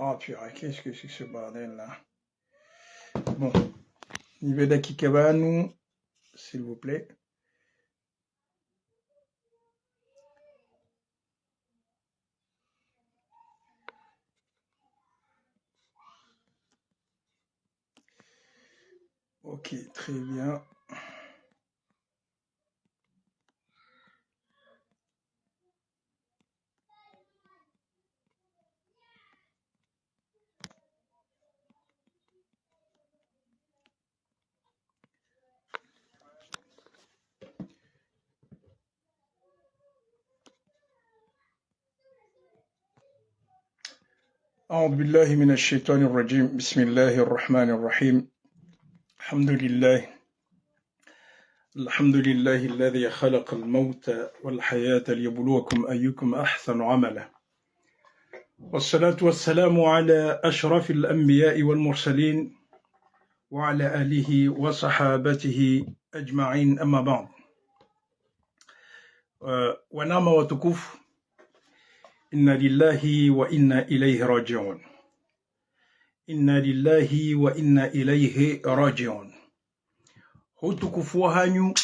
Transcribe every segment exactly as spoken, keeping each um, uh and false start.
Ah, purée, qu'est-ce que c'est que ce bordel-là ? Bon, nipve dakika pvanu, s'il vous plaît. Ok, très bien. أعوذ بالله من الشيطان الرجيم. بسم الله الرحمن الرحيم. الحمد لله. الحمد لله الذي خلق الموت والحياة ليبلوكم أيكم أحسن عملا. والصلاة والسلام على أشرف الأنبياء والمرسلين وعلى آله وصحابته أجمعين، أما بعد. Eh, wananya watukufu, إنا لله وإنا إليه راجعون. إنا لله وإنا إليه راجعون. Ho utukufu wahanyu,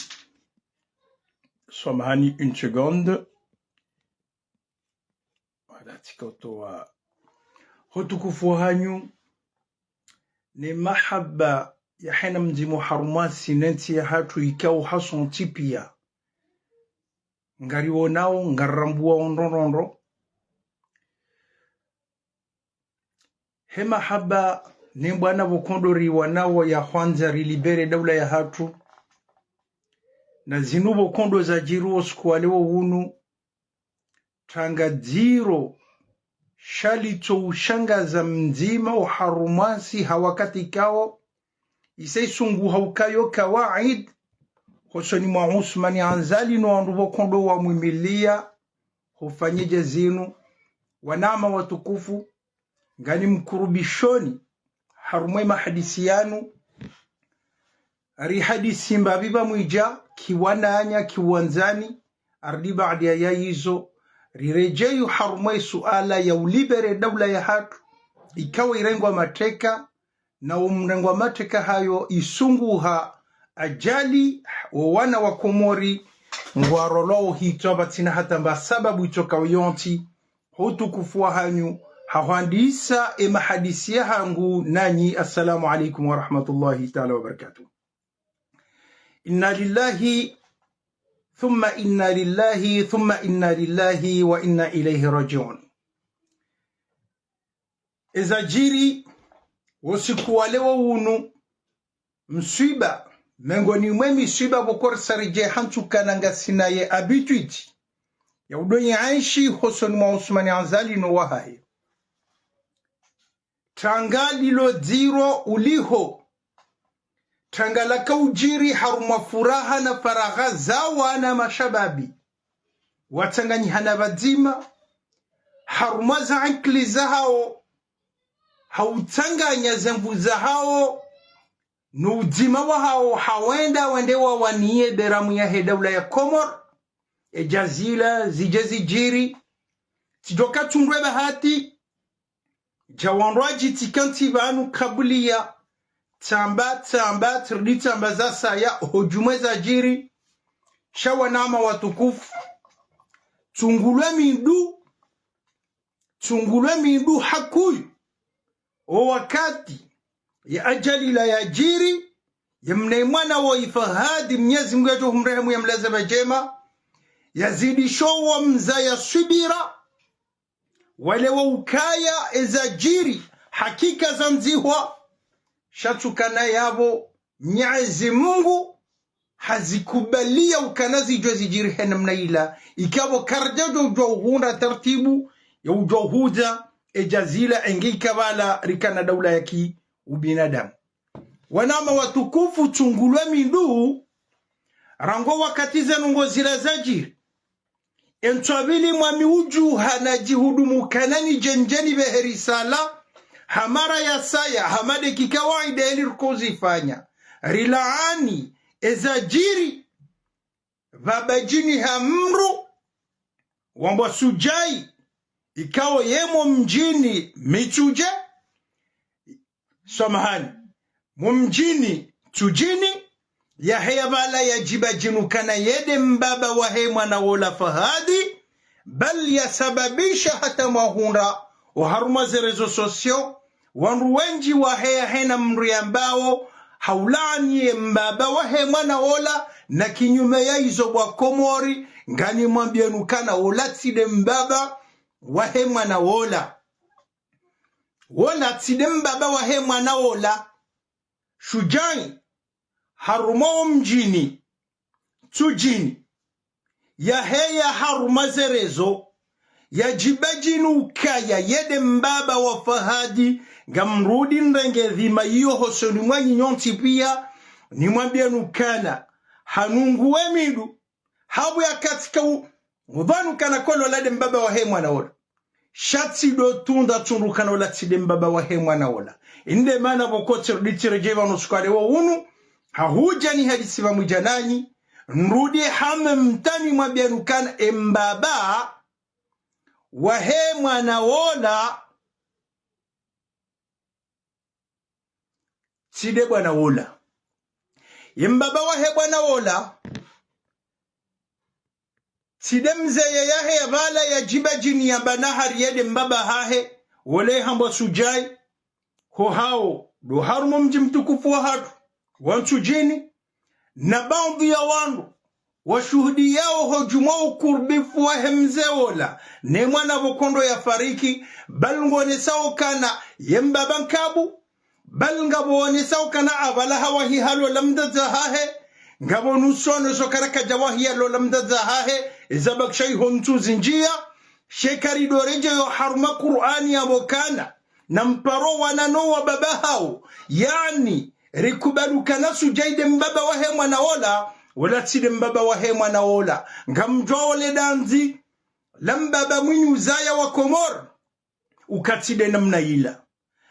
samahani, une seconde. Voilà, tsikotowa. Ho utukufu wahanyu, ne mahaba yahe mna mdzima harumwa si ne ntsi yahatru ikao hasontsi pia. Ngariwonao, ngarirambuwao ndrondrondro. He mahaba ne mbwana pvo nkodo riwanawo ya hwandza rilibere daula yahatru. Na zinu pvo nkodo zajiri wo usiku wa leo wunu, tranga dziro sha litso ushangaza mdzima oharumwa si ha wakati ikao, isa isunguha ukayo kawaid, hosoni mwa Usmani Azali no wandru pvo nkodo wamwimiliya, hufanya dje zinu. Wananya watukufu, nganimkurubishoni harumwa ye mahadisi yanu, rihadisi mbapvi pvamwedja, kiwananya, kiwandzani, arudi baada ya yizo, riredjeyi harumwa ye suala ya ulibere daula yahatru, ikao irengwa mateka, na wo mrengwa mateka hayo isunguha ajali wo wana wa Komori ngwarolwao hitswa pvatsina hata mba sababu itsoka yontsi. Ho utukufu wahanyu, ha hwandisa ye mahadisi yahangu nanyi, assalamu alaikum wa rahmatullahi taala wa barakatuh. إنا لله ثم إنا لله ثم إنا لله وإنا إليه راجعون. Ezajiri wo usiku wa leo wunu, mswiba, mengoni mwe miswiba pvo nkodo risaridje hantsu kana ngasina ye habitude ya udonyi anshi hosoni mwa Usmani Azali no wahahe. Tranga lilo dziro uliho, tranga laka ujiri harumwa furaha na faragha za wana mashababi, watsanganyihana pvadzima, harumwa ze ankili zahawo, ha utsanganya ze nvu zahawo, no udzima wahawo, ha wenda wende wawaniye beramu yahe daula ya Komori, ye djazila zidje zijiri. Tsidjoka tsundrwe bahati, dja wandru wadji tsikantsi pvanu kabuliya, tsamba, tsamba, tsirudi tsamba zasaya, ho djumwa ezajiri. Sha wananya watukufu, tsungulwe mindru, tsungulwe mindru hakuyu. O wakati ye ajali ila yajiri, ye mna mwana wo Fahadi, Mnyezi Mungu yadjo humrehemu yamlaze pvadjema, yazidisho wo mdzadze subira, wale wo ukaya ezajiri hakika zandzihwa, sha tsukana yapvo Mnyezi Mungu hazikubaliya ukana zidjo zijiri he namna ila, ikapvo karidjadjo udjuwa uhundra tartibu ya udjuwa uhudza edjazila enge ikapvala rikana daula ya kiubinadamu. Wananya watukufu, tsungulwe mindru, rangu wakati ze ndrongoo zila zajiri, entswabili mwami udjuha na djihudumu kanani djendjeni pvehe risala, ha mara yasaya, ha madekika waida eli riko uzifanya, rilaani ezajiri pvabadjini ha mdru wambwa Sudjai, ikao ye mo mdjini Mitsudje, samahani, mo mdjini Ntsudjini, yaheya pvala yadjiba djinu ukana yende mbaba wahe mwana wola Fahadi, bal yasababisha hata mwahundra oharumwa ze réseaux sociaux, wandru wendji waheya hena mdru yambao haulaani ye mbaba wahe mwana wola, na kinyume ya izo bo Wakomori, ngamnamwambieni ukana wola tsi nde mbaba wahe mwana wola. Wola tsi nde mbaba wahe mwana wola. Shudjai, harumwa wo mdjini Ntsudjini, yaheya harumwa ze réseaux, yadjiba djinu ukaya yende mbaba wa Fahadi, ngamrudi nirenge dhima iyo hosoni mwanyu nyontsi pia, nimwambieni ukana hanungu we mindru, hapvo yakatsika u-, udhwani ukana kweli wola nde mbaba wahe mwana wola. Sha tsi ndo tunda tsundru ukana wola tsi nde mbaba wahe mwana wola. Inde mana pvoko tsirudi tsiredjei pvanu usiku wa leo unu, hahudja nihadisi pvamwedja nanyi, nirudi hama mtani mwambieni ukana ye mbaba wahe mwana wola tsi nde bwana wola. Ye mbaba wahe bwana wola, tsi nde mze ye yaheya pvala yadjiba djini yamba nahari yende mbaba hahe, wola yehambwa Shudjai, ho hao ndo harumwa mdji mtukufu wahatru wa Ntsudjini, na baadhwi ya wandru washuhudiyao hodjumwa ukurubifu wahe mze wola ne mwana pvoko ndo yafariki, bal ngonesao ukana ye mbaba nkabu, bal ngapvo wonesao ukana apvala hawahi halola mdzadze hahe, ngapvo nusu wonesao ukana kadjawahi yalola mdzadze hahe, ezabakisha iho ntsu zindjia, sha karidoredjei yo harumwa Kur'ani yamba ukana, na mparo wana no wababa hawo, yaani, rikubali ukana Shudjai nde mbaba wahe mwana wola, wola tsi nde mbaba wahe mwana wola. Ngamdjuao le dandzi la mbaba mwinyi uzaya Wakomori, uka tsi nde namna ila.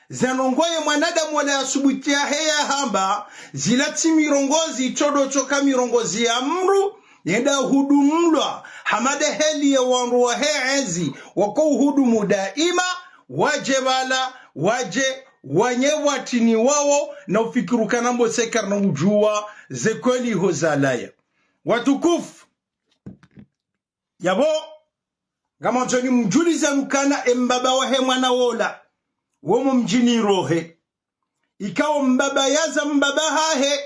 Ze ndrongoo ye mwanadamu wola yasubuti yaheya yahamba, zila tsi mirongozi, itsodo tsoka mirongozi ya mdru, yenda hudumulwa, hama nde heli ye wandru wahe ezi, wako uhudumu daima, wadje pvala, wadje, wanye watini wawo, na ufikiri ukana mbo se karina udjuwa, ze kweli ho zalawa. Watukufu, yapvo, ngamwandzo nimdjulizeni ukana ye mbaba wahe mwana wola, wo mo mdjini Rohe, ikao mbaba yaza mbaba hahe,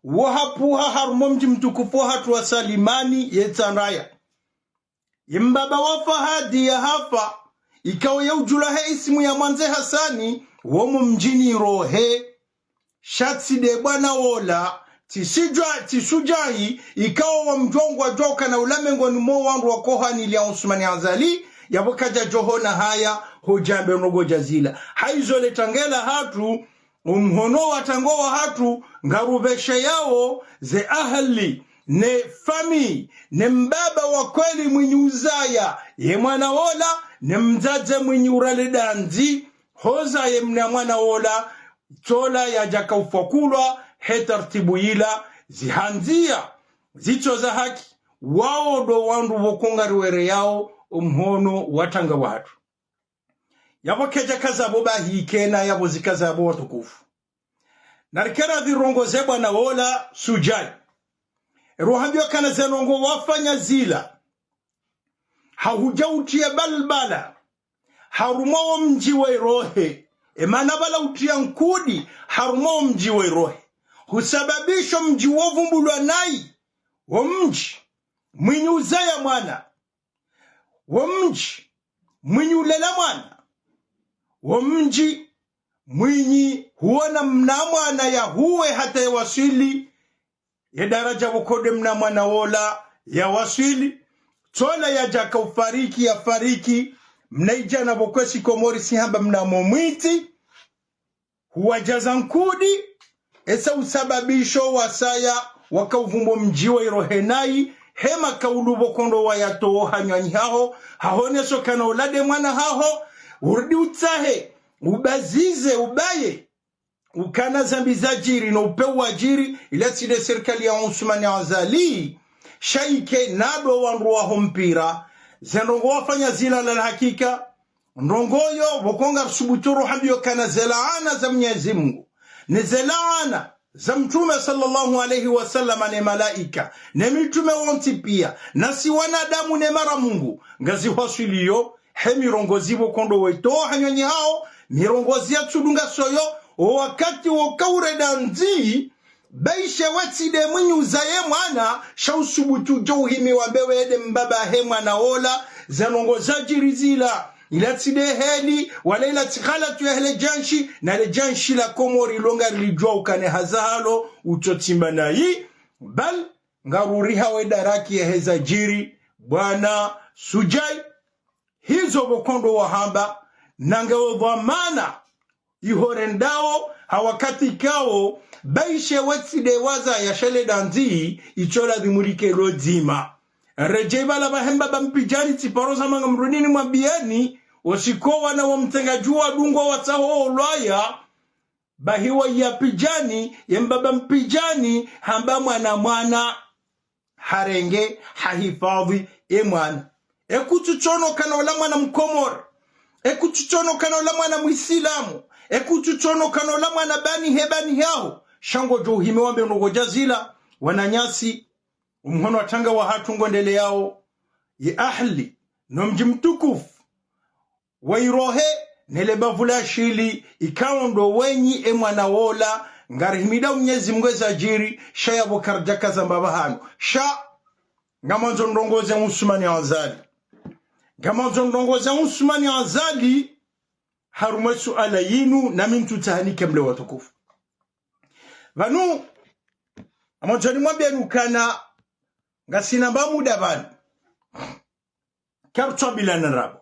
wo hapvuha harumwa mdji mtukufu wahatru wa Salimani ye Tsandraya. Ye mbaba wa Fahadi yahafa, ikao ye udjulwa he ismu ya Mwandze Hasani, wo mo mdjini Rohe. Sha tsi nde bwana wola, tsi Shudja-, tsi Shudjai, ikao wamdjuwa ngwadjuwa ukana ula mengoni mo wandru wakohaniliya Usmani Azali, yapvo kadjadjohona haya, hodjambe ndrongoo dja zila. Haizo le tanga lahatru, omhono wa tanga wahatru, ngarupvesheyao ze ahali, ne famiyi, ne mbaba wa kweli mwinyi uzaya ye mwana wola, ne mdzadze mwinyi ura le dandzi, hoza ye mna mwana wola, tsola yadjaka ufakulwa, he tartibu yila, zihandziya, zitso za haki, wao ndo wandru pvoko ngariwereyao omhono wa tanga wahatru. Yapvo kedjaka zapvo bahi kena, yapvo zika zapvo watukufu. Narikera zirongoze bwana wola Shudjai. Ero hambiwa ukana ze ndrongoo wafanya zila, hahudja utriya balbala harumwa wo mdji wa Irohe, emana pvala utriya nkudi harumwa wo mdji wa Irohe, husababisha mdji wo uvumbulwa nayi, wo mdji mwinyi uzaya mwana, wo mdji mwinyi ulela mwana, wo mdji mwinyi huona mna mwana yahuwe hata yawaswili ye daraja pvoko nde mna mwana wola yawaswili, tsola yadjaka ufariki yafariki, mna idjana pvoko esi Komori sihamba mna mo mwiti, huwadjaza nkudi, esa usababisho wasaya waka uvumbo mdji wa Irohe nayi, hema kaulu pvoko ndo wayatowo hanywanyi haho, hahoneso ukana ola nde mwana haho, urudi utsahe, ubazize, ubaye, ukana zambi zadjiri no upvewu wadjiri, ila tsi nde sirikali ya Usmani Azali, sha ike nado wandru waho mpira, ze ndrongoo wafanya zila la hakika, ndrongo yo, pvoko ngarisubutu roha mbiyo kana ze laana za Mnyezi Mungu, ne ze laana za Mtrume swallallahu alayhi wa sallam, ne malaika, ne mitrume wontsi piya, nasi wanadamu ne mara Mungu, ngazihwaswiliyo, he mirongozi pvoko ndo wetowa ha nyonyi hawo, mirongozi yatsudunga soyo, o wakati wo kaurenda ndziyi, be ishe we tsi nde mwinyi uzaye mwana, sha usubutu djo uhimi wambe we nde mbaba he mwana ola, ze ndrongo zadjiri zila, ila tsi nde heli, wala ila tsi halatu ya hele djantsi, na le djantsi la Komori lo ngarilidjuwa ukana haza halo, utsotsimba nayi, bal, ngaruriha we daraki ya he zadjiri, bwana Sujai, hizo pvoko ndo wahamba, na nge wo dhwamana, iho rendao, ha wakati kawo, be ishe we tsi nde wazaya she le ndziyi, itso ladhimu rike lo dzima. Redjei pvala pvahe mbaba Mpidjani tsiparo zama ngamrudini mwambiyeni, o siku wana wa Mtsengadjuu wadungwa watsaho olwaya, bahi wa ya Pidjani, ye mbaba Mpidjani, hamba mwana mwana. Harenge, hahifadhwi, e mwana. Eka utsutsona ukana ola mwana Mkomori. Eka utsutsona ukana ola mwana Mwisilamu. Eka utsutsona ukana ola mwana bani he bani haho. Sha ngodjo uhime wambe ndrongo dja zila. Wananyasi, o mhono wa tanga wahatru ngo ndeleyawo. Ye ahli, no mdji mtukufu wa Irohe, ne le bavu la shili, ikao ndo wenyi e mwana wola, ngarihimidiao Mnyezi Mungu e zadjiri, sha yapvo karidjaka zamba pvahanu. Sha, ngamandzo ndrongoze Usumani Azali. Ngamandzo ndrongoze Usumani Azali, harumwa e suala yinu, na mi ntsu tsaha nike mle watukufu. Pvanu, ngamandzo nimwambiyeni ukana, ngasina mba muda pvanu. Karutsu ambilana ndrabo.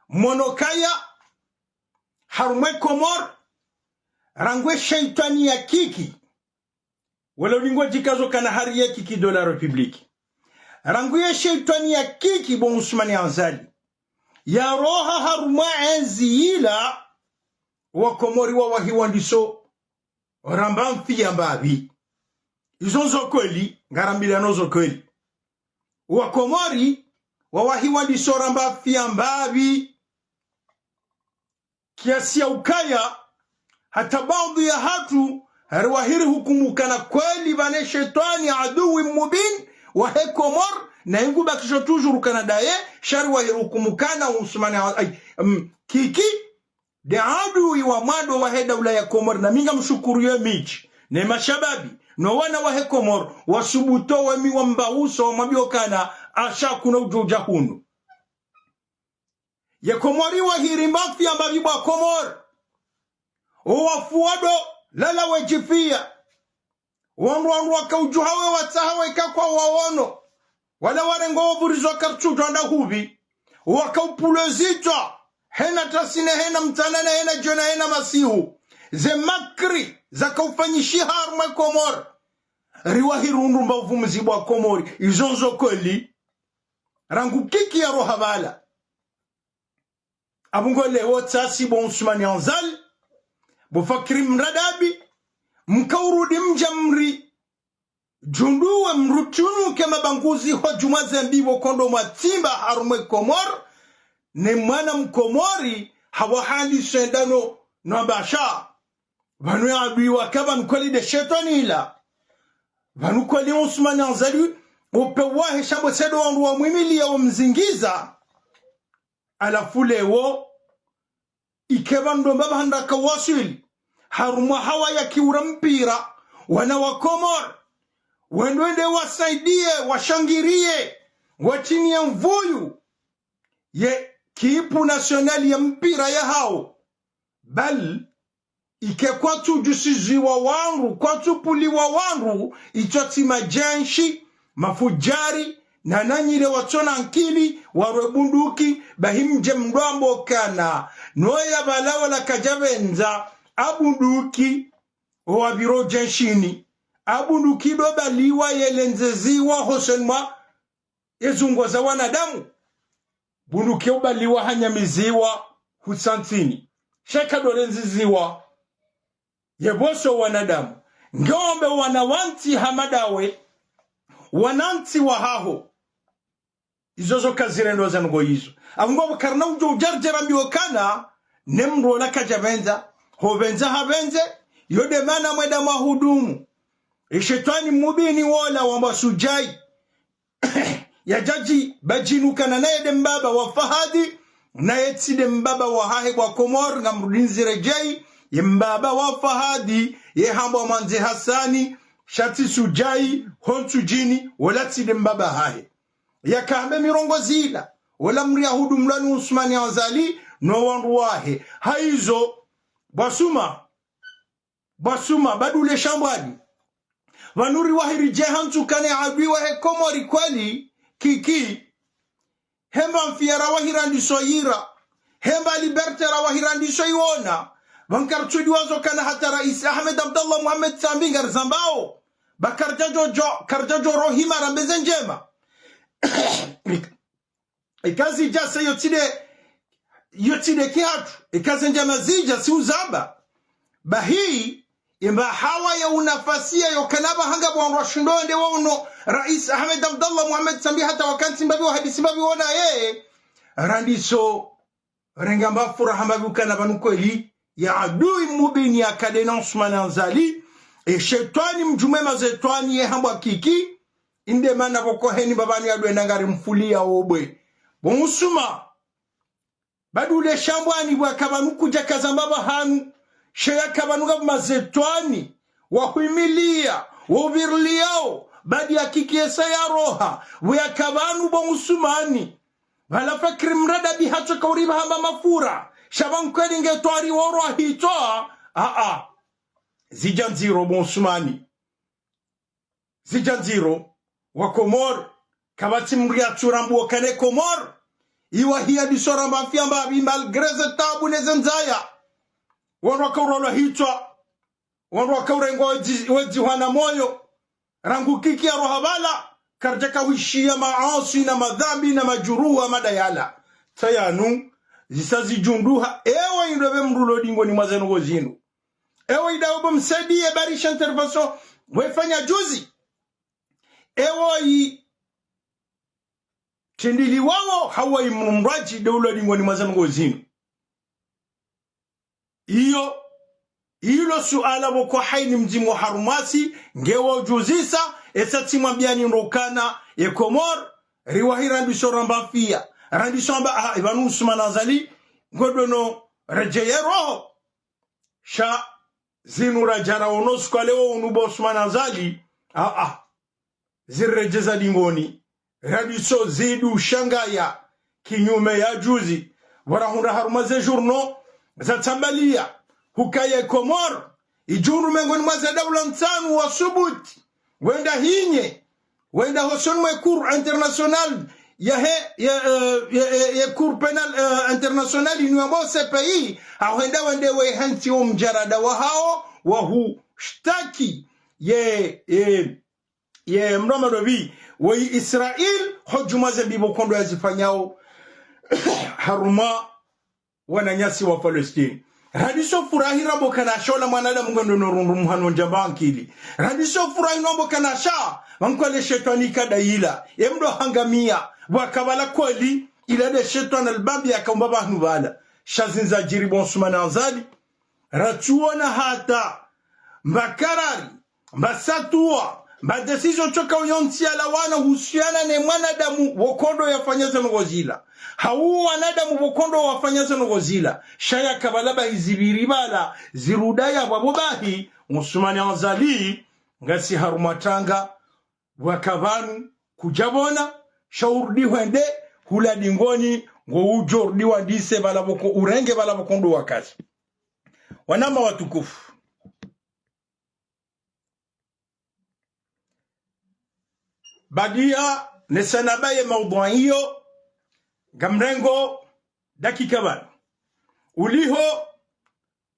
Mwono kaya, harumwa e Komori, rangu ye shetwani ya Kiki. Wala ulingo djikazo kana hari ye Kiki de la République. Rangu ye shetwani ya Kiki bo Usumani Azali. Ya roha harumwa entsi yila, Wakomori wawahiwa ndiso ramba mfi ya mbapvi. Izo ndzo kweli, ngarambilano zo kweli. Wakomori, wawahiwa ndiso ramba mfi ya mbapvi. Kiasi ya ukaya, hata baadhwi yahatru, hari wahiri hukumu kana kweli pvane shetwani aduwi mubin, wahe Komori, na ingu bakisho toujours kana ndaye, sha hari wahiri hukumu kana Usumani, ay, mm, Kiki, nde aduwi wa mwando wahe daula ya Komori, na mi ngamshukuru ye midji, ne mashababi, no wana wahe Komori, wasubutu wemi wamba uso, wamwambiyo kana, asha kuna udjo udja hunu. Ye Komori wahiri mba mfi ya mbapvi bo Wakomori. O wafu wado lala wedjifiya. Wandru wandru waka udjuha we watsaha we kakwa wawono. Wala warengo wavurizo kartsu djwanda hupvi. Waka upvulwa zitswa. Hena tasine, hena mtsanana, hena djona, hena masihu. Ze makri, zaka ufanyishiha harumwa e Komori. Riwahiri undru mba uvumuzi bo Wakomori. Izo ndzo kweli. Rangu Kiki ya roha pvala. Apvo ngo leo tsasi bo Usumani Azali, bo Fakri Mradabi, mkaurudi mdja mri djunduwe mrutsunuke mabanguzi ho djumwa zembi pvoko ndo mwatsimba harumwa e Komori, ne mwana Mkomori, hawahandiso endano no ambasha. Pvanu ye aduwi waka pvanu kweli nde shetwani ila. Pvanu kweli Usumani Azali, upe wahe sha mbo sedo wandru wamwimiliya wamzingiza. Halafu leo, ike pvanu ndo mba pvahanda kawaswili, harumwa hawa ya kiura mpira, wana wa Komori, wendo wende wasaidiye, washangiriye, watsiniye mvuyu, ye ekipu nasionali ya mpira yahawo. Bal, ike kwatsu djusiziwa wandru, kwatsu pvuliwa wandru, itswa tsi madjenshi, mafudjari, na nanyile watsona nkili, warwe bunduki, bahi mdje mdwambo kana, noya pvala wala kadja pvendza, abunduki, owapviro djenshini, abunduki ndo baliwa yelenzeziwa hosoni mwa ezungo za wanadamu. Bunduki ubaliwa hanyamiziwa hutsantsini. Sheka ndo lenziziwa. Ye pvose wanadamu. Ngeombe wana wantsi hama ndawe. Wanantsi wahaho. Izo zo kazirendwa ze ndrongoo izo. Apvo ngapvo karina udjo udjarjara mbiyo kana, ne mndru ola kadja pvendza, ho pvendza ha pvendze, yo nde mana mwenda mwahudumu. Ye shetwani mubini wola wambwa Sudjai. Yadjadji badjinu kana naye nde mbaba wa Fahadi, naye tsi nde mbaba wahahe bwa Komori, ngamrudi nziredjei, ye mbaba wa Fahadi, ye hambwa Mwandze Hasani, sha tsi Sudjai, ho Ntsudjini, wola tsi nde mbaba hahe. Yakahambe mirongoo zila, wola mri yahudumulwa ni Usmani Azali, no wandru wahe. Haizo, bwa Suma, bwa Suma, badule shambwani. Pvanu riwahi ridje hantsu kana ye adui wahe Komori kweli, Kiki, hemba mfiya rawahi randiso yira, hemba liberté rawahi randiso yiwona, pvanu karitsudjuwa zo kana hata Raisi Ahmed Abdallah Mohamed Sambi ngarizambao, ba karidjadjo, karidjadjo rohima rambe ze ndjema. Ika zidja se yo tsi nde, yo tsi nde kihatru, ika ze ndjema zidja si uzamba. Bahi, imba hawa ya unafasiya yo kana pvahanga pvwa wandru washindo wende wa uno, Raisi Ahmed Abdallah Mohamed Sambi hata wakantsi mbapvi wahadisi mbapvi wona ye, randiso, renga mbafura hamba pvi ukana pvanu kweli, ye adui mubini yaka nde na Usmani Azali, ye shetwani mdjumwe mazetwani ye hambwa Kiki, inde mana pvoko heni mbapvani adui nangari mfuliya obwe. Bon Usuma, badule shambwani pvwaka pvanu kudja kazamba pvahanu, sha yaka pvanu ngapvo mazetwani, wahwimiliya, wahupviriliyao, badi ya Kiki yesa ya roha, pvwaka pvanu bon Usumani. Pvala fakiri mrada bihatso kauri pvahamba mafura, sha pvanu kweli nge twari woro ahitwa, a, a. Zidja ndziro bon Usumani. Zidja ndziro, wa Komori, kapvatsi mri yatsu rambuwa kana ye Komori, iwahiya ndiso ramba mfiya mbapvi malgré ze tabu ne ze ndzaya. Wandru wakaurolwa hitswa, wandru wakaurengwa wedzi, wedzihwa na moyo, rangu Kiki ya roha pvala, karidjaka hwishiya maaswi na madhambi na madjuruhu madayala. Tayanu, zisa zidjunduha, ewe indopve mndru ulo dingoni mwa ze ndrongoo zinu. Ewe idawo bo msaidiye barisha intervention wefanya juzi. Ewe yi tindili wawo hawa yi mndru mradji nde ulo dingoni mwa ze ndrongoo zinu. Iyo, ilo suala pvoko haini mdzima harumwasi, ngewo djuzisa, esa tsimwambiyani ndo ukana, ye Komori, riwahi randiso ramba mfiya. Randiso amba, ah, ipvanu Usumani Azali, ngodjono redjeyi roho. Sha zinu radja raono suku wa leo unu bo Usumani Azali, a, a, ziriredjeza dingoni. Randiso zidju shangaya kinyume ya juzi. Pvo rahundra harumwa ze journaux zatsambaliya hukaya ye Komori idjundru mengoni mwa ze daula ntsanu wasubuti wenda hinye, wenda hosoni mwe Cour internationale yahe, ya, eh, ya, ya, ya Cour pénale, eh, internationale inu yambwao C P I, hahwenda wende wehantsi wo mdjarada wahawo wahushtaki ye, ye, ye mndru wa madopvi, wo Israel, hodjumwa ze mbi pvoko ndo yazifanyao harumwa wananyasi wa Palestine. Randiso furahi rambe ukana sha ola mwanadamu ngwendo no rundru muhano ndjamba ankili. Randiso furahi no rambe ukana sha, pvanu kweli shetwani kadayila, ye mndru hangamiya, pvwaka pvala kweli, ila nde shetwani alibambi yakaumba pvanu pvala. Sha zinu zadjiri bo Usumani Azali, ratsuona hata mba karari, mba satuwa, mba décision tsoka uyontsi yalawana husiyana ne mwanadamu pvoko ndo yafanya ze ndrongoo zila. Hau wanadamu pvoko ndo wafanya ze ndrongoo zila. Sha yaka pvala bahi zipviri pvala, zirudi ya pvapvo bahi, Usumani Azali, ngasi harumwa tanga, pvwaka pvanu, kudjapvona, sha urudi hwende, hula dingoni, ngo udjo urudi wandise pvala pvoko, urenge pvala pvoko ndo wakazi. Wananya watukufu. Baada ya nesa nabaye maudhui iyo, ngamrengo dakika pvanu. Uliho,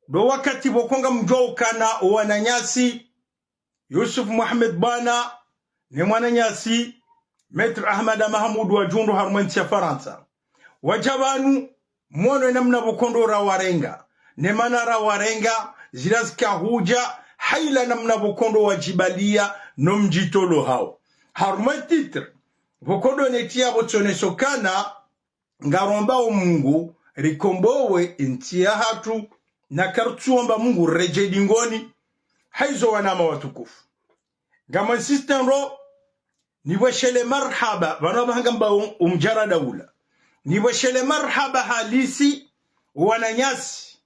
ndo wakati pvoko ngamdjuwa ukana owananyasi, Yusuf Mohamed Bwana, ne mwananyasi, Maître Ahmada Mahamudu wadjundru harumwa entsi ya Farantsa. Wadja pvanu, mwono enamna pvoko ndo rawarenga, ne mana rawarenga, zila zika hudja, ha ila namna pvoko ndo wadjibaliya, no mdjitolo hawo. Harumwa titre, Pvoko ndo neti yapvo tsoneso kana, ngaromba o Mungu, rikombowe entsi yahatru, na karitsuomba Mungu redje dingoni, haizo wanama watukufu. Ngam insiste ndro, nipvweshele marahaba, pvanu apvaha ngamba um-, umdjara daula. Nipvweshele marahaba halisi, wananyasi.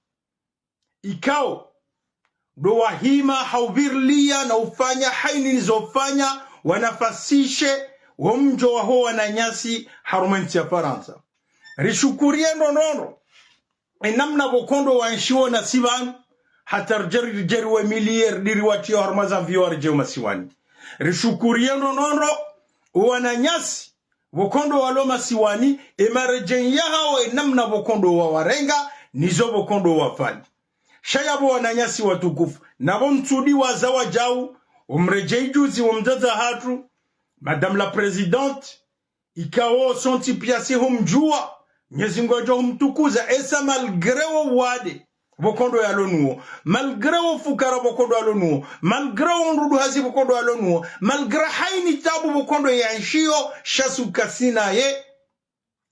Ikao, ndo wahima hauvirilia na ufanya haini nizofanya, wanafasishe, wo mdjo waho wananyasi, harumwa entsi ya Farantsa. Rishukurie ndro ndro ndro. Enamna pvoko ndo waenshio nasi pvanu, hata ridjeri ridjeri we milier diri watio harumwa za mvio waredjeo masiwani. Rishukurie ndro ndro ndro, wananyasi, pvoko ndo walo masiwani, emaredjei yahao enamna pvoko ndo wawarenga, nizo pvoko ndo wafanya. Sha yapvo wananyasi watukufu, napvo mtsudi waza wadjau, umredjei juzi wo mdzadze hatru, Madame la Présidente, ikao sontsi pia si humdjua, Mnyezi Mngu adjo humtukuza, esa malgré wo wade, pvoko ndo yalo nuo, malgré wo fukara pvoko ndo yalo nuo, malgré wo mdrudu hazi pvoko ndo yalo nuo, malgré haini tabu pvoko ndo yaenshio, sha suka sina ye,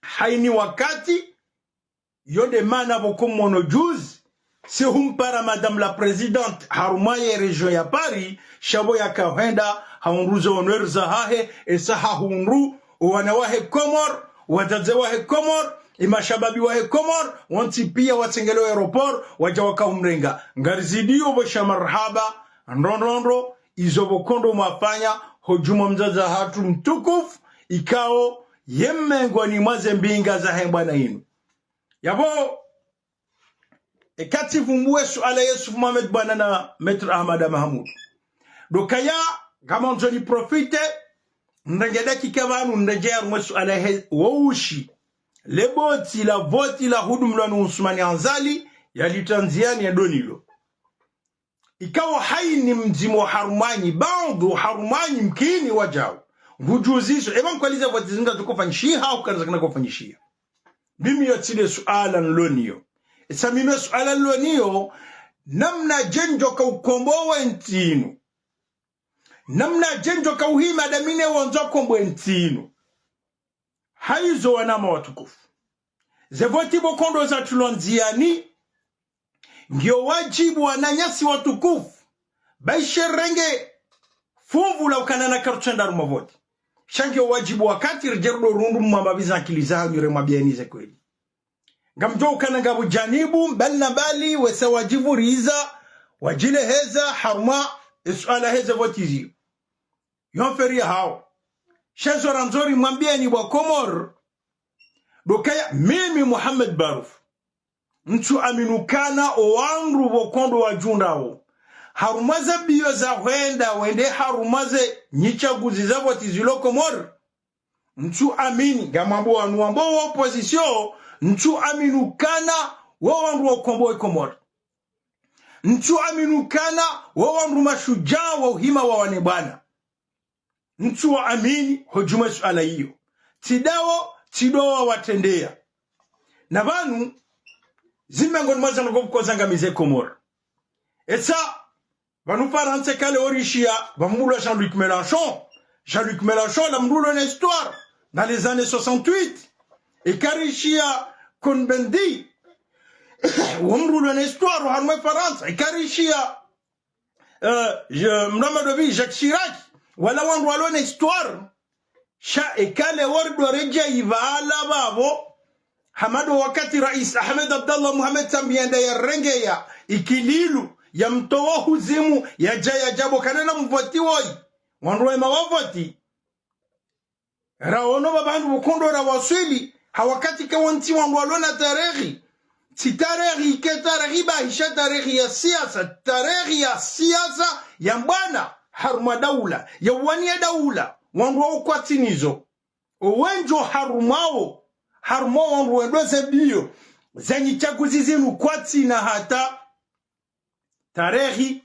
haini wakati, yo nde mana pvoko mmono juzi, si humpara Madame la Présidente, harumwa ye région ya Paris, sha pvo yakahwenda, hahundru ze honneur zahahe, esa hahundru, owana wahe Komor, wadzadze wahe Komor, emashababi wahe Komor, wontsi pia watsengelewa aéroport, wadja wakahumrenga. Ngarizidio pvwesha marahaba, ndro ndro ndro, izo pvoko ndo mwafanya, hodjuu mwa mdzadze hatru mtukufu, ikao, ye mengoni mwa ze mbinga zahe mbwana inu. Yapvo, eka tsivumbuwe suala Yusuf Mohamed bwana na Maître Ahmada Mahamoud. Ndo kaya, ngamandzo niprofite, ndrenge dakika pvanu, ndredjei harumwa suala he, wo ushi. Le boti la voti la hudumulwa ni Ousmane Azali, yalitrandziani ya donilo. Ikao haini mdzima harumwanyu, baadhwi harumwanyu mkini wadjau. Ngudjuziso, eba nkwaliza voti zinu ngazikofanyishiha, hau kazikana kofanyishiha. Mimi yo tsi le suala nloniyo. Esa mimi suala nloniyo, namnadje ndjo ka ukombowe ntsi inu. Namnadje ndjo ka uhima damine wandzo kombowe ntsi inu. Haizo wanama watukufu. Ze voti pvoko ndo zatulwa ndziani, ngiyo wadjibu wananyasi watukufu, baishe renge fuvu la ukana na kartsenda harumwa voti. Sha ngiyo wadjibu wakati ridje rudo rundu mwamba biza akili zahanyu remwambiani ze kweli. Ngamdjo ukana ngapvo janibu, mbali na mbali, wesa wadjivuriza, wadjileheza, harumwa, esuala heze voti ziyo. Yo mferi yahao. Sha zo randzo rimwambieni bo wa Komor. Ndo kaya mimi Mohamed Barouf. Ntsu amini ukana owandru pvoko ndo wadjundrao. Harumwa ze mbio za hwenda wende harumwa ze nyitsaguzi za voti zilo Komor. Ntsu amini, ngamwambo wanu wambo wa opposition, ntsu amini ukana wo wandru wa ukomboa Komor. Ntsu amini ukana wo wandru mashujaa wa uhima wawane bwana. Ntsu wa amini hodjuu mwe suala iyo. Tsi dawo, tsi ndo wawatrendeya. Na pvanu, zimengoni mwa zandrongoo pvoko zangamize Komor. Esa, pvanu Farantsa kale orishiya, pvamdru ulwa Jean-Luc Mélenchon. Jean-Luc Mélenchon, la mdru ulo na histoire, dans les années soixante-huit. Eka rishiya Cohn-Bendit, wo mdru ulo na histoire, harumwa Farantsa. Eka rishiya eh, je, mnamadovi Jacques Chirac, wala wandru walo na histoire. Sha ekale wari ndo redja ipvala pvapvo, hama ndo wakati Rais Ahmed Abdallah Mohamed Sambi yanda yarengeya ikililu, yamtowa huzimu, yadja, yadja pvo kana na mvoti woyi. Wandru wema wavoti. Raono pvapvandru pvoko ndo rawaswili, ha wakati ka wontsi wandru walo na tarehi. Tsi tarehi, ke tarehi bahi sha tarehi ya siasa, tarehi ya siasa ya mbwana, harumwa daula, ya uwaniya daula, wandru wa ukwatsi nizo. Owendji harumwawo, harumwa wandru wendo ze mbio, za nyitsaguzi zinu kwatsina hata tarehi,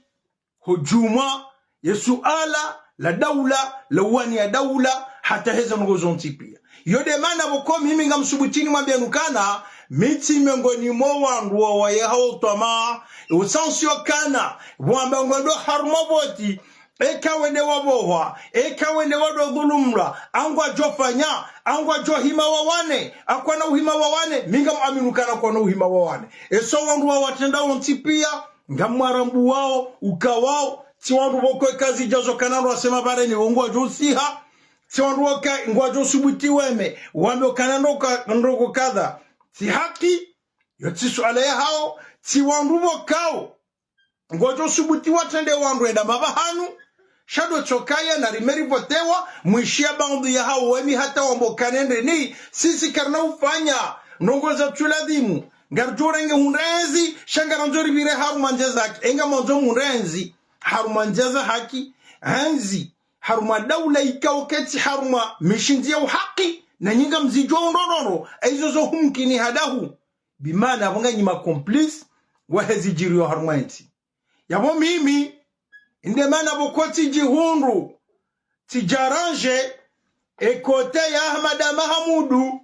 hodjuu mwa ye suala la daula, la uwaniya daula, hata heze ndrongoo zontsi pia. Yo nde mana pvoko mimi ngamsubutini mwambiani ukana, mi tsi mengoni mwa wandru wawayeha utwamaa, usansi ukana, pvwamba ngwendo harumwa voti, eka wende wapvohwa, eka wende wadodhulumlwa, ngwadjofanya, ngwadjohima wawane, akwana uhima wawane, mi ngam amini ukana kwana uhima wawane. Eso wandru wawatrenda wontsi pia, ngamwarambuwao, ukawao, tsi wandru pvoko eka zidja zokana ndo wasema pvareni, wo ngwadjosiha, tsi wandru woka, ngwadjosubuti weme, wambe ukana ndoka, ndoko kadha. Tsi haki, yo tsi suala yahao, tsi wandru pvokao. Ngwadjosubuti watrende wandru enda mapvahanu, sha ndo tsokaya na rimeri votewa, mwishiya baadhwi yahao wemi hata wambe ukana ndeni, sisi karina ufanya, ndrongo zatsu ladhimu, ngaridjo renge hundra ezi, sha ngarandzo ripvire harumwa ndzia za haki, enga mwandzo mhundre ezi, harumwa ndzia za haki, ezi, harumwa daula ikao ketsi, harumwa mishindzi ya uhaki, na nyi ngamzidjuwa undrondrondro, ezo zo humkini hadahu. Bimaana apvo nganyi ma complice wahe zidjiriyo harumwa entsi. Yapvo mimi, inde maana pvoko tsidjihundru, tsidjarandje, e côté ya Ahmada Mahamudu,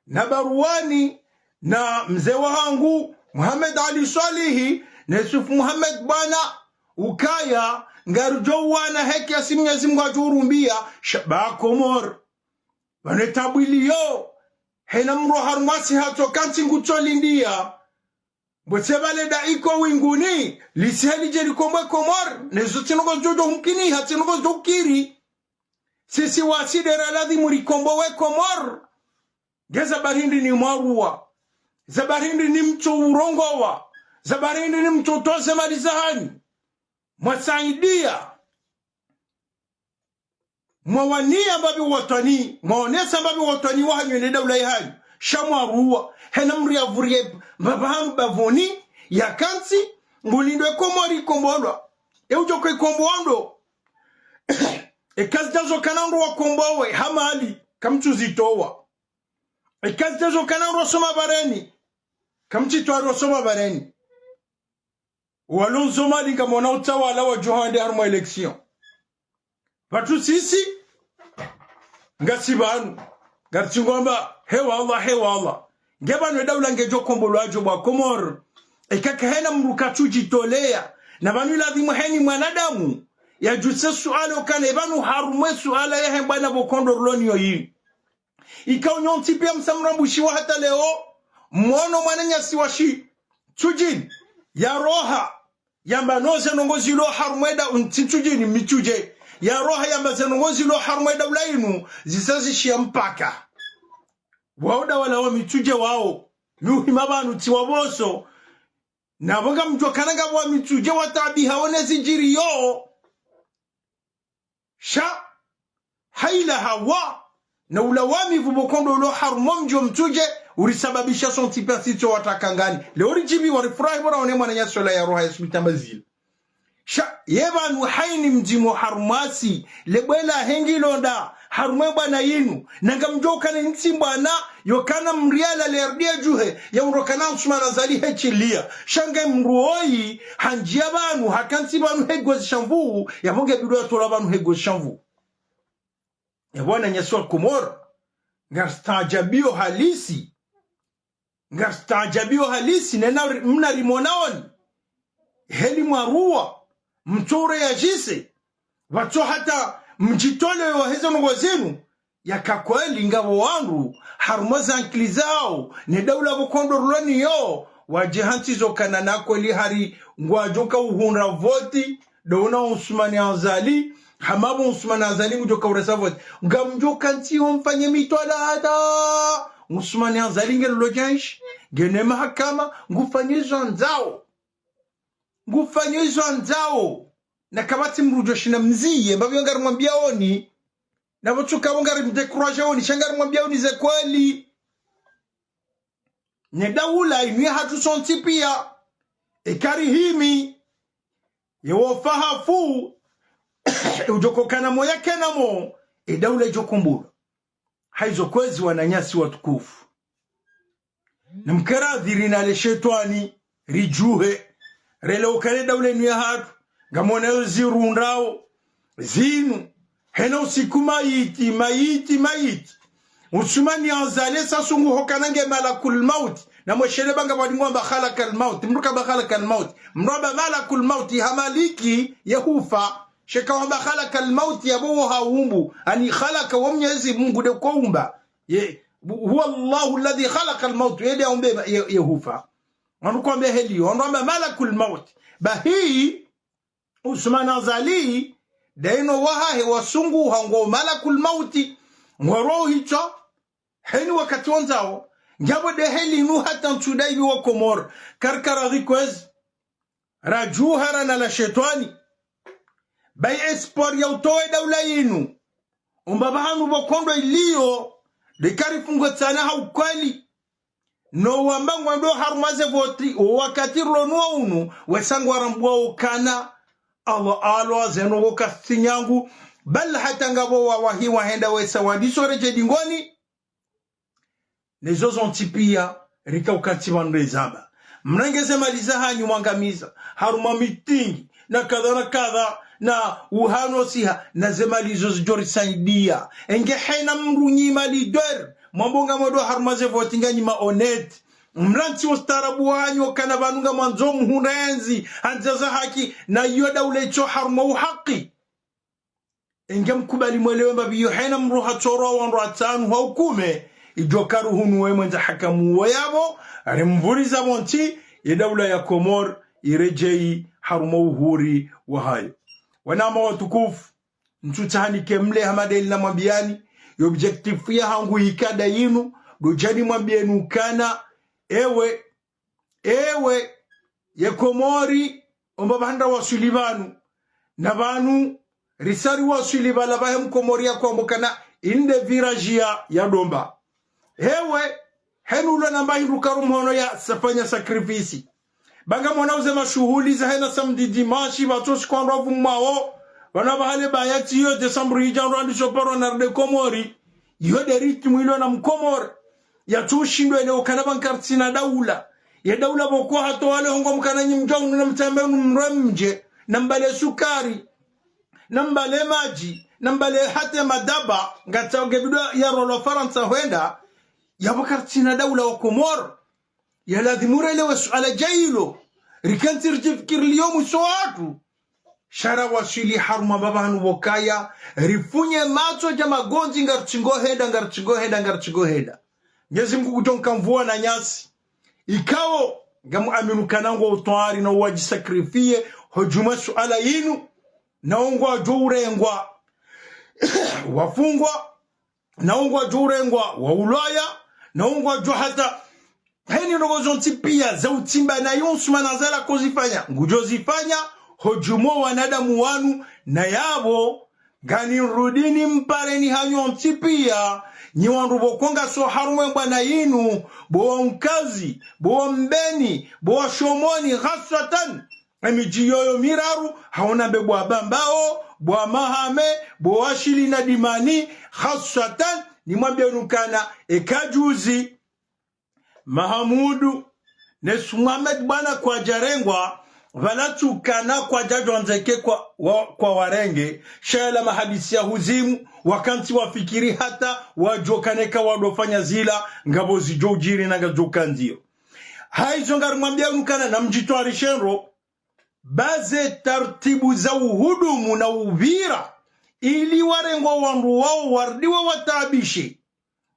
na Baruwani, na mze wahangu, Muhammad Ali Swalihi, na Yusuf Muhammad Bwana, ukaya, ngaridjo uwana heki ya si Mnyezi Mngu adjo urumbiya, sha ba Komori. Pvanu etabu iliyo, hena mdru harumwa si hatsoka ntsi ngutsolindiya. Mbwetse pvale da iko winguni, lisihe lidje likombowe Komori, nezo tsi ndrongo zidjo humkini, ha tsi ndrongo zidjo ukiri. Sisi wasi de ra ladhimu rikombowe Komori. Nge za bahindri ni mwaruwa. Za bahindri ni mtso urongowa. Za bahindri ni mtso utoze mali zahanyu. Mwasaidiya. Mwawaniya mbapvi watwani, mwaonesa mbapvi watwani wahanyu ne daula yahanyu, sha mwaruwa, hena mdru yapvuriye mbapvi hanu bapvuni, yakantsi, ngulindo e Komori ikombolwa. E udjo ko ikombowa ndo. Eka zidja zokana ndo wakombowe, ha mali, kamtsuzitowa. Eka zidja zokana ndo wasoma pvareni, kamtsitowa ndo wasoma pvareni. Walondzo mali ngamwona utawala wadjo hwende harumwa élection. Pvatsu sisi, ngasi pvanu, ngaritsi ngwamba, he wallah, he wallah. Nge pvanu edaula ngedjo kombolwa djo bo wa Komori. Eka kahena mdru katsudjitoleya, na pvanu iladhimu heni mwanadamu, yadjuse suala ukana, e pvanu harumwa e suala yahe mbwana pvo kondro ruloni yo yini. Ikao nyontsi pia msamrambushiwa hata leo, mwono mwananyasi wa Shitsudjini, yaroha, yamba no ze ndrongo zilo harumwa eda untsi Tsudjini Mitsudje, yaroha yamba ze ndrongo zilo harumwa edaula inu, zisa zishiya mpaka. Wao da wala wa Mitsudje wao, mi uhima pvanu tsi wa pvoso, na pvo ngamdjo kana ngapvo wa Mitsudje watabiha wone zidjiriyo. Sha, haila hawa, na ula wami pvo pvo kondro ulo harumwa mdji wa Mitsudje, urisababisha sontsi pia sitso watakangani. Leo ridjibiwa rifurahi pvo raone mwananyasi ola yaroha yasubita mbazila. Sha, ye pvanu hayini mdzimo harumwasi, le bwela hengi londa, harumwa e bwana yinu, na ngamdjo ukana ntsi mbwana, yokana mdru yalale yarudi yadjuhe, ya undro kana Usumani Azali hetsiliya. Sha nge mdru oyi, handjiya pvanu, hakantsi pvanu he gozi sha nvuu, yapvo nge bidwa yatolwa pvanu he gozi sha nvuu. Yapvo wananyasi wa Komori, ngaristaajabiyo halisi. Ngaristaajabiyo halisi, nena ri-, mna rimona oni. Heli mwaruwa, mtso ureyadjise. Pvatso hata mdjitoleyo heze ndrongo zinu. Yaka kweli ngapvo wandru, harumwa ze ankili zawo, ne daula pvo kondro ruloni yo, wadje hantsi zo kana na kweli hari ngwadjo ka uhundra voti, ndo una Usumani Azali, hama pvo Usumani Azali ngudjo ka uresa voti. Ngamdjo kantsi ho mfanye mitwalaa hata, Usumani Azali nge lolo djanshi, nge ne mahakama, ngufanye zo andzao. Ngufanye zo andzao. Na kapvatsi mdru djo shinda mziye, mbapvi yo ngarimwambiya oni. Na pvo tsuka pvo ngarimdécourager oni, sha ngarimwambiya oni ze kweli. Ne daula inu yahatru sontsi pia. Eka rihimi, ye wofa hafu, udjo ko kana mo yakena mo, e daula idjo kombolwa. Hayizo kwezi wananyasi watukufu. Na mkera dhiri na le shetwani, ridjuhe, rele ukana e daula inu yahatru, ngamwona yo zirundrawo, zinu, hena usiku mayiti, mayiti, mayiti. Usumani Azali sa sungu hokana nge malakul mauti. Na mweshele ba ngapvwadingwa mba khalakal mauti. Mdru kamba khalakal mauti. Mdru amba malakul mauti hamaliki ye hufa. Sheka wamba خلق الموت, yapvo wo haumbu. Ani خلق, wo Mnyezi Mungu nde koumba. Ye, هو الله الذي خلق الموت, ye nde aumbe ye, ye hufa. Wandru kwambe heli, wandru wamba ملك الموت. Bahi, Usmani Azali, nde ino wahahe wasunguha ngo malakul mauti, ngwarwao hitswa, heni wakati wandzao, ngapvo nde heli inu hata ntsu ndaivi wa Komori, karikara rikwezi, radjuha rana la shetwani. Bayi espoir ya utowe daula yinu, umba pvahanu pvo kondo iliyo, nde karifungwe tsana ha ukweli. No wamba ngwandao harumwa ze voti, o wakati rilo nuwo unu, wesa ngwarambwao ukana, Allah, Allah, zeno wo kasi nyangu, bal hata ngapvo wawahi wahenda wesa wandiso redje dingoni. Nezo zontsi pia, rika ukantsi pvanu rezamba. Mrenge ze mali zahanyu mwangamiza, harumwa mitingi, na kadha na kadha, na uhano siha, na ze mali zo zidjo risaidia. Enge hena mdru nyi mali dwer, mwambo ngamwendo harumwa ze voti nganyi ma honnête. Mrantsi wo ustaarabu wanyu, kana pvanu ngamwandzo mhundra yentsi, ha ndzia za haki, na iyo daula itso harumwa uhaki. Enge mkubali mwelewe mbapvi iyo hena mdru hatsorwa wandru watsanu ha ukume, idjo karuhunu we mwendza hakamu wo yapvo, rimvuriza pvontsi, ye daula ya Komori, iredjeyi harumwa uhuru wahayo. Wananya watukufu, ntsu tsaha nike mle hama ndeli namwambiyani, yo objectif yahangu ikada yinu, ndo djani mwambiyeni ukana, ewe, ewe, ye Komori, omba pvahanu waswili pvanu, na pvanu, risa riwaswili pvala pvahe mkomori ya kwambo kana inde virage ya, ya domba. Ewe, henu ulwa namba hindru karu mhono ya safanya sacrifice. Ba ngamwonao ze mashuhuli za hena samedi dimanche, pvatsosi kwandrwa pvumwao, pvanu pvahale bayati iyo décembre idja ndro andisho paro na rde Komori. Iyo nde rythme ilo na mkomori. Yatsushindwa ele ukana pvanu karitsina daula. Ye daula pvoko hata wale hongo mkana nyi mdja unu na mtsambe unu mrwe mdje, na mbale sukari, na mbale madji, na mbale hata madaba, ngatsa ngebidi yarolwa Farantsa hwenda, yapvo karitsina daula wa Komori. Yalazimu relewe suala dja ilo, rikentsi ridjifikiri liyo mwiso watru. Sha rawaswili harumwa mbapvi hanu pvokaya, rifunye matso dja magondzi ngaritsingo henda, ngaritsingo henda, ngaritsingo henda. Mnyezi Mungu kudjo nka mvua na nyasi. Ikao, ngamu aminu kana ngwa utwari na uwadji sacrifier, hodjumwa suala yinu, na ungwadjo urengwa, wafungwa, na ungwadjo urengwa wa ulwaya, na ungwadjo hata heni ndrongo zontsi pia za utsimba na yo Usumani Azali akozifanya, ngudjo zifanya, hodjumwa wanadamu wanu, na yapvo, ngani rudini mpareni hanyu ntsi pia, nyi wandru pvoko ngaso harumwa mbwana yinu, bo wa Mkazi, bo wa Mbeni, bo wa Shomoni, haswatan, emidji yoyo miraru, haona mbe bo wa Bambao, bo wa Mahame, bo wa Shili na Dimani, haswatan, nimwambiyeni ukana, eka juzi, Mahamudu, ne Yusuf Mohamed bwana kwadjarengwa, pvala tsukana kwadjadjwandzeke kwa, wa, kwa warenge, sha yela mahadisi ya huzimu, wakantsi wafikiri hata, wadjoka neka wadofanya zila, ngapvo zidjo udjiri na ngadjoka ndziyo. Haizo ngarimwambiyeni ukana na mdjitwarishe ndro, ba ze tartibu za uhudumu na upvira, ili warengwa wandru wao warudi wawataabishe.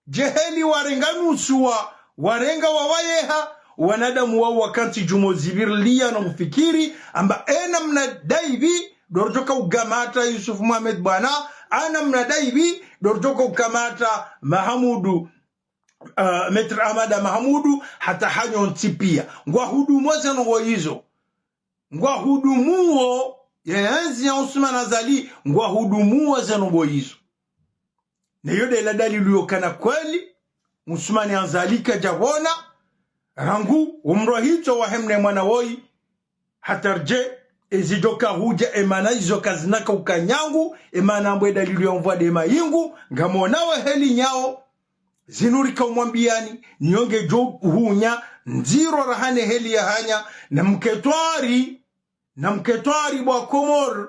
Dje heli warenga nusu wa, warenga wawayeha, wanadamu wao wakantsi djumo zipvirilia na ufikiri, amba e namna ndaivi, ndo ridjoka ugamata Yusuf Mohamed bwana, a namna ndaivi, ndo ridjoka ugamata Mahamudu, ah, Maître Ahmada Mahamudu, hata hanyu ntsi pia. Ngwahudumuo ze ndrongo izo. Ngwahudumuo, ye yentsi ya Usumani Azali, ngwahudumuo ze ndrongo izo. Ne yo nde la dalilu yo kana kweli, Usumani Azali kadjapvona, rangu, umro hitswa wahe mna mwana woyi, hata ridje, ezidjoka hudja, emana izo kazina ka uka nyangu, emana ambwe dalilu ya mvua nde mayingu, ngamwonao heli nyao, zinu rika umwambiyani, niyo ngedjo hunya, ndziro rahane heli yahanya, na mketwari, na mketwari bo wa Komori,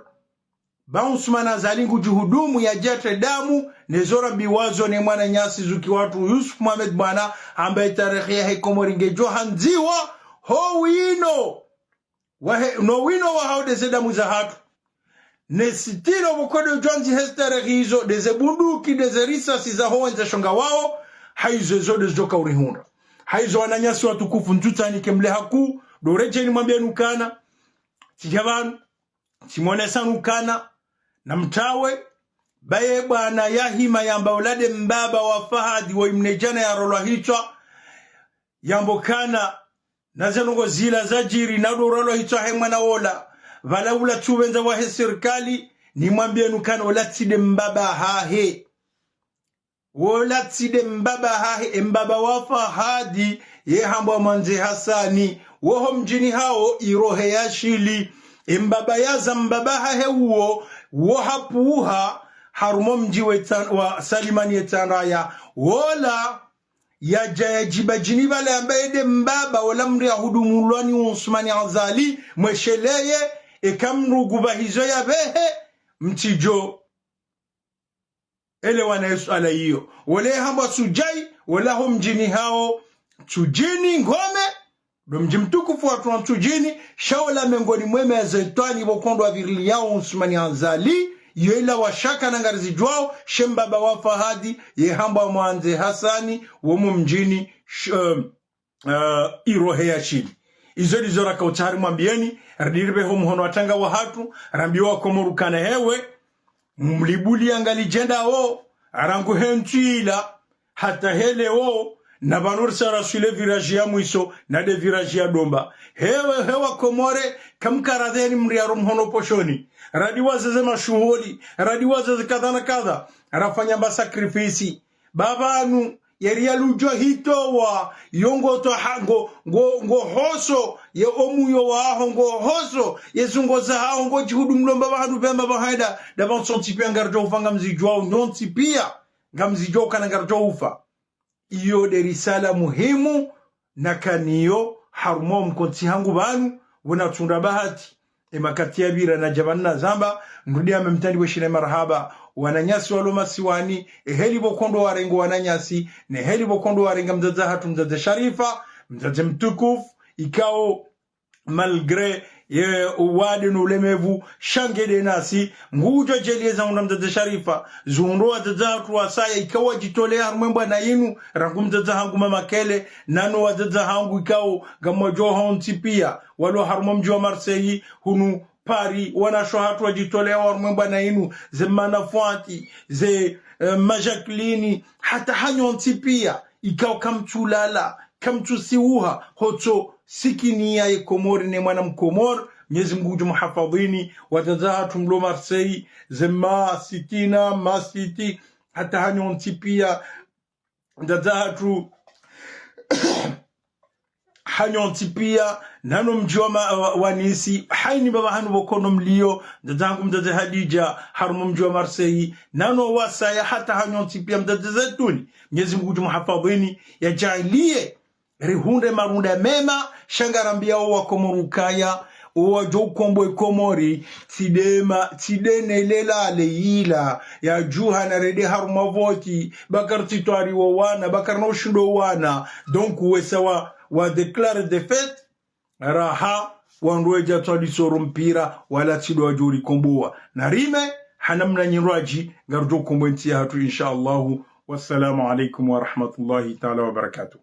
ba Usumani Azali ngudjihudumu yadjatre damu, ne zo rambiwazo ne mwananyasi zuki watru Yusuf Mohamed bwana, amba etarehi yahe Komori ngedjo handziwa, ho wino, wahe, no wino wahao nde ze damu zahatru. ne sitilo pvoko ndo djwandzi he starehi izo, ndeze bunduki, ndeze risasi zaho wendza shonga wao, haizo ezo ndezidjoka urihundra. Haizo wananyasi watukufu, ntsutsanike mle haku, ndo redjeni mwambieni ukana, tsidja pvanu, tsimwonesa nukana, na mtawe, baye bwana yahima yamba ola nde mbaba wa Fahadi wo imnejana yarolwa hitswa, yamba ukana, na ze ndrongoo zila zadjiri, na ndo urolwa hitswa he mwana wola, pvala ula tsi upvendza wahe sirikali, nimwambieni ukana ola tsi nde mbaba hahe. Wola tsi nde mbaba hahe, e mbaba wa Fahadi, ye hambwa Mwandze Hasani, woho mdjini hawo irohe ya shili. E mbaba yaza mbaba hahe uwo, wo hapvuha, harumwa mdji we Tsan-, wa Salimani ye Tsandraya. Wola, yadja yadjiba djini pvale yamba ye nde mbaba, wola mdru yahudumulwa ni Usmani Azali, mwesheleye, eka mdru ngupvahizo yapvehe, mtsidjo elewana ye suala iyo. Wola ye hambwa Sudjai, wola ho mdjini hawo, Ntsudjini Ngome, ndo mdji mtukufu watru wa Ntsudjini, sha wola mengoni mwe mezi twani pvoko ndo wapviriliyao Usmani Azali, iyo ila washaka na ngarizidjuwao, she mbaba wa Fahadi, ye hambwa Mwandze Hasani, wo mu mdjini, sh-, eh, eh, irohe ya shili. Izo ndizo raka utsaha rimwambieni, ridiri pveho muhono wa tanga wahatru, rambiwa Komori ukana hewe, mlibuliya ngalidjendao, rangu he ntsu ila, hata he leo, na pvanu risa raswili virage ya mwiso, na nde virage ya Domba. Hewe, hewa Komori, kamkaradheni mriaro muhono poshoni. Radiwaza ze mashuhuli, radiwaza ze kadha na kadha, rafanya mba sacrifice. Ba pvanu, yeri yaludjo hitowa, yo ngo to ha-, ngo, ngo, ngo hoso, ye omuyo waho, ngo hoso, ye zungo zahaho, ngo djihudumulwa mba pvahanu pvema pvahenda, ndapvo ntsontsi piya ngaridjo ufa ngamzidjuwao, nyontsi piya, ngamzidjuwao ukana ngaridjo ufa. Iyo nde risala muhimu, nakaniyo, harumwa wo mkontsi hangu pvanu, pvona tsunda bahati. E makati yapvira nadja pvanu nazamba, nrudi ame mtandi weshine marahaba, wananyasi walo masiwani, eheli pvoko ndo warengo wananyasi, neheli pvoko ndo warenga mdzadze hatru mdzadze Sharifa, mdzadze mtukufu, ikao, malgré, ye, uwade no ulemevu, sha nge nde nasi, ngudjo djelieza hundra mdzadze Sharifa, zuhundro wadzadze hatru wasaya, ikao wadjitolea harumwa e mbwana inu, rangu mdzadze hangu Mama Kele, nano wadzadze hangu ikao, ngamwadjuwao wontsi piya, walo harumwa mdji wa Marseille, hunu Paris, wanashe hatru wadjitolea harumwa e mbwana inu, ze Mana Fwati, ze, eh, Ma Jacqueline, hata hanyu wontsi piya, ikao kamtsulala, kamtsusiuha, hotso sikiniya ye Komori ne mwana Mkomori, Mnyezi Mungu ngudjo muhafadhini, wadzadze hatru mlo Marseille, ze Ma Sitina, Ma City, hata hanyu wontsi piya, wadzadze hatru, hanyu wontsi piya, nano mdji wa ma-, wa, wa Nice, hayina pvahanu pvoko ndo mliyo, mdzadze hangu mdzadze Hadidja, harumwa mdji wa Marseille, nano wasaya hata hanyu wontsi piya, mdzadze Zetuni, Mnyezi Mungu ngudjo muhafadhini, yadjaaliye, rihundre marunda mema, sha ngarambiyao wa Komori ukaya, owadjo ukombowa e Komori, tsi nde ma-, tsi nde ne lela le ila, yadjuha na rende harumwa voti, ba karitsi twari wo wana, ba karina ushindo wana. Donc, wesa wa, wa déclare défaite, raha, wandru wedja twadi soro mpira, wala tsi ndo wadjo rikombowa. Na rime, ha namna nyindji, ngaridjo ukombowa entsi yahatru, insha Allahu. Wassalamu alaikum wa rahmatullahi ta'ala wa barakatuh.